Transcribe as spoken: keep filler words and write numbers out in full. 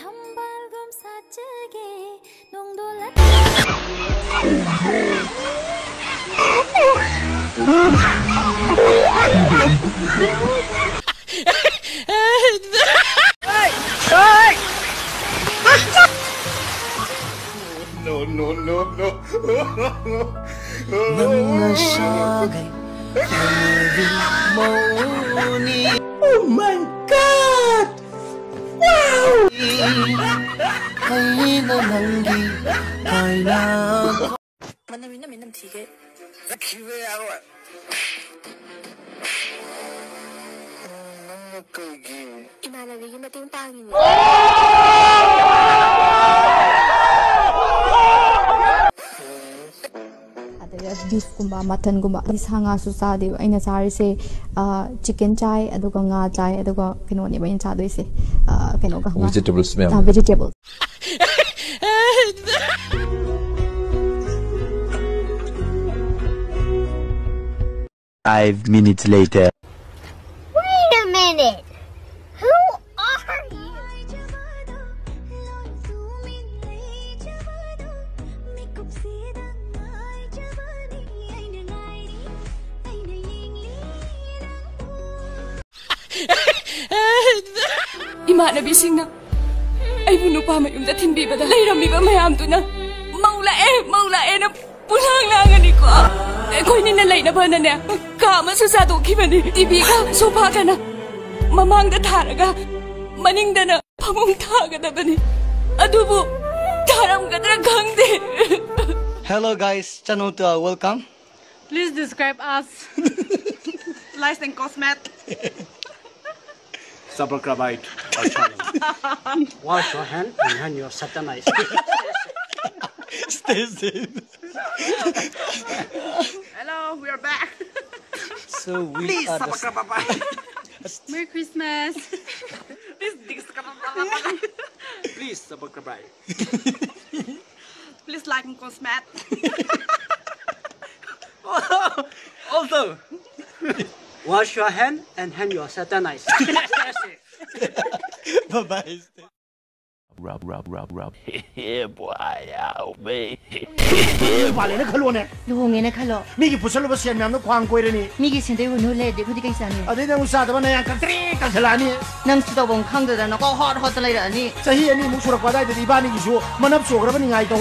ꯊꯝꯕꯥꯜꯒꯨꯝ ꯁꯥꯠꯆꯒꯦ ꯅꯣꯡꯗꯣꯜ No, no, no, no. ꯅꯪꯅ ꯁꯥꯒꯩ ꯃꯧꯅꯤ. Oh my God! Wow! ꯑꯩꯅ ꯅꯪꯒꯤ ꯀꯥꯏꯅ. ꯃꯅꯝ ꯃꯤꯅꯝ ꯃꯤꯅꯝ ꯊꯤꯒꯦ. ꯆꯠꯈꯤꯕ ꯌꯥꯔꯣꯏ. ꯅꯪꯅ ꯀꯩꯒꯤ? ꯏꯃꯥꯟꯅꯕꯤꯒꯤ ꯃꯇꯦꯡ ꯄꯥꯡꯉꯤꯅꯦ. ꯑꯗꯩ ꯕꯤꯐꯀꯨꯝꯕ ꯃꯇꯟꯒꯨꯝꯕ ꯑꯩ ꯁꯥ ꯉꯥꯁꯨ ꯆꯥꯗꯦꯕ꯫ ꯑꯩꯅ ꯆꯥꯔꯤꯁꯦ ꯆꯤꯀꯟ ꯆꯥꯏ, ꯑꯗꯨꯒ ꯉꯥ ꯆꯥꯏ, ꯑꯗꯨꯒ ꯀꯩꯅꯣꯅꯦꯕ ꯑꯩꯅ ꯆꯥꯗꯣꯏꯁꯦ, ꯀꯩꯅꯣꯒ ꯉꯥ. Vegetables ꯃꯌꯥꯝ. Vegetable. Five minutes later. Wait a minute. Who are you? ꯏꯃꯥꯟꯅꯕꯤꯁꯤꯡꯅ ꯑꯩꯕꯨ ꯅꯨꯄꯥ ꯃꯌꯨꯝꯗ ꯊꯤꯟꯕꯤꯕꯗ ꯂꯩꯔꯝꯃꯤꯕ ꯃꯌꯥꯝꯗꯨꯅ "ꯃꯧ ꯂꯥꯛꯑꯦ, ꯃꯧ ꯂꯥꯛꯑꯦꯅ" ꯄꯨꯂꯥꯡ ꯂꯥꯡꯉꯅꯤꯀꯣ꯫ ꯑꯩꯈꯣꯏꯅꯤꯅ ꯂꯩꯅꯕꯅꯅꯦ ꯀꯥ ꯑꯃꯁꯨ ꯆꯥꯗꯣꯛꯈꯤꯕꯅꯤ꯫ ꯇꯤꯚꯤꯒ ꯁꯣꯐꯥꯒꯅ ꯃꯃꯥꯡꯗ ꯊꯥꯔꯒ ꯃꯅꯤꯡꯗꯅ ꯐꯃꯨꯡ ꯊꯥꯒꯗꯕꯅꯤ꯫ ꯑꯗꯨꯕꯨ ꯊꯥꯔꯝꯒꯗ꯭ꯔꯥ ꯈꯪꯗꯦ꯫ Hello guys, channel to our welcome. Please describe us. Lies and cosmet. Subscribe our channel. Wash your hand and hand your satanize. Stay safe. Hello, we are back. So we Please are the subscribe. Merry Christmas. Please subscribe. Please subscribe. Please like and comment. Also, wash your hand and hand your sanitize. Bye bye. Rub, rub, rub, rub. Yeah, boy, oh, baby. ꯌꯨꯝ ꯄꯥꯜꯂꯦꯅ ꯈꯜꯂꯣꯅꯦ꯫ ꯂꯨꯍꯣꯡꯉꯦꯅ ꯈꯜꯂꯣ꯫ ꯃꯤꯒꯤ ꯄꯨꯁꯜꯂꯨꯕ ꯁꯦꯟ ꯃꯌꯥꯝꯗꯣ ꯈ꯭ꯋꯥꯡ ꯀꯣꯏꯔꯅꯤ꯫ ꯃꯤꯒꯤ ꯁꯦꯟꯗꯣꯏ ꯍꯨꯟꯍꯨ ꯂꯩꯔꯗꯤ ꯑꯩꯈꯣꯏꯗꯤ ꯀꯩ ꯆꯥꯅꯤ? ꯑꯗꯩꯗꯤ ꯑꯃꯨꯛ ꯆꯥꯗꯕ ꯅꯌꯥꯡ ꯀꯪꯇ꯭ꯔꯤ ꯀꯪꯁꯤꯜꯂꯛꯑꯅꯤ꯫ ꯅꯪꯁꯨ ꯇꯧꯐꯝ ꯈꯪꯗꯗꯅ ꯀꯣ ꯍꯣꯠ ꯍꯣꯠꯇ ꯂꯩꯔꯛꯑꯅꯤ꯫ ꯆꯍꯤ ꯑꯅꯤꯃꯨꯛ ꯁꯨꯔꯛꯄ ꯑꯗꯥꯏꯗꯗꯤ ꯏꯕꯥꯅꯤꯒꯤꯁꯨ ꯃꯅꯞ ꯆꯣꯈ꯭ꯔꯕ ꯅꯤꯡꯉꯥꯏ ꯇꯧ꯫